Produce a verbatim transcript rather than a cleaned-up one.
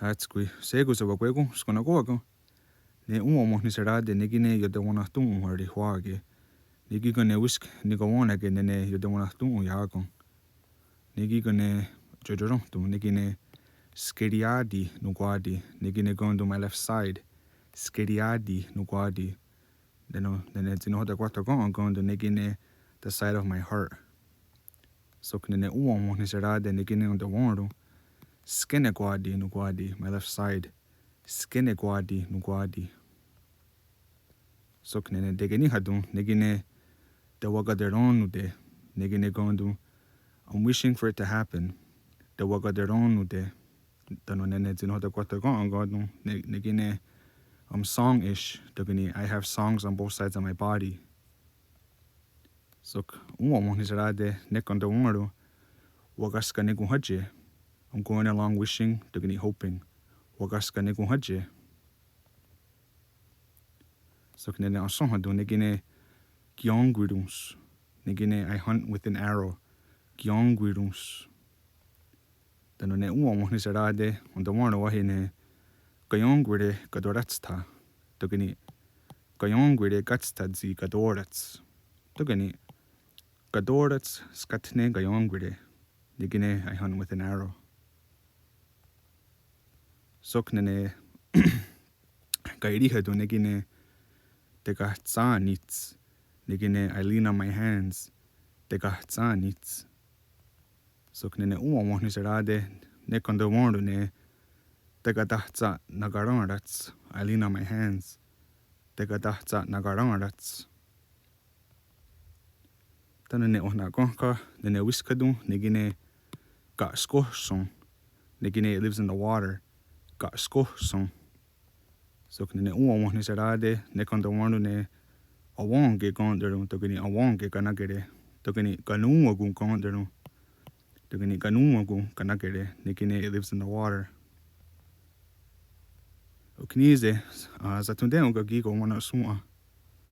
Átskwi, shé:kon sewakwé:kon, skennen'kó:wa ken? Ne òn:wa wenhniserá:te ne kí:ken iotewennatón:ton arihwà:ke. Ne kí:ken ne wísk nikawén:nake nè:ne iotewennatón:ton iá:ken. Ne kí:ken ne tiotirónhton, ne kí:ken ne skeriiá:ti nonkwá:ti, ne kí:ken ne kén:ton my left side. Skeriiá:ti nonkwá:ti. Nè:ne tsi nahò:ten kwah tho ken kén:ton ne kí:ken ne the side of my heart. Sok nè:ne òn:wa wenhniserá:te ne kí:ken entewén:ron, skenekwá:ti nonkwá:ti, my left side. Skenekwá:ti nonkwá:ti. Sok nè:ne tekeníhaton ne kí:ken ne tewakaterennó:te, ne kí:ken ne kén:ton, I'm wishing for it to happen. Tewakaterennó:te. Tánon nè:ne tsi nahò:ten kwah tho ken kén:ton ne, ne kí:ken ne I'm song-ish, tóka' ni' I have songs on both sides of my body. Sok òn:wa wenhniserá:te ne kén:ton entewén:ron, wakaskanekonhátie. I'm going along wishing, tóka' ni' hoping. Wakaskanekonhátie. Sok nè:ne ahsénhaton ne kí:ken ne kionkwirons, ne kí:ken ne I hunt with an arrow. Kionkwirons. Tánon ne òn:wa wenhniserá:te entewén:ron wáhi ne kaionkwire katorástha. Tóka' ni' kaionkwire kástha tsi kató:rats. Tóka' ni' kató:rats skátne kaionkwire. Ne kí:ken ne I hunt with an arrow. Sok nè:ne kaieríhaton ne kí:ken ne tekahtsà:nits. Ne kí:ken ne I lean on my hands. Tekahtsà:nits. Sok nè:ne òn:wa wenhniserá:te ne kén:ton entewén:ron ne tekatahtsa'nakarén:rats. I lean on my hands. Tekatahtsa'nakarén:rats. Tánon ne ohnà:kenhkha nè:ne wískhaton ne kí:ken ne ka'skóhson. Ne kí:ken ne it lives in the water. Ka'skóhson. Sok nè:ne òn:wa wenhniserá:te ne kén:ton entewén:ron ne awèn:ke kén:teron, tóka' ni' awèn:ke kanákere. Tóka' ni' kanòn:wakon kén:teron. Tóka' ni' kanòn:wakon kanákere. Ne kí:ken ne it lives in the water. Ok ní:se, ah, sathón:ten' ok ki' kowá:nen shòn:'a.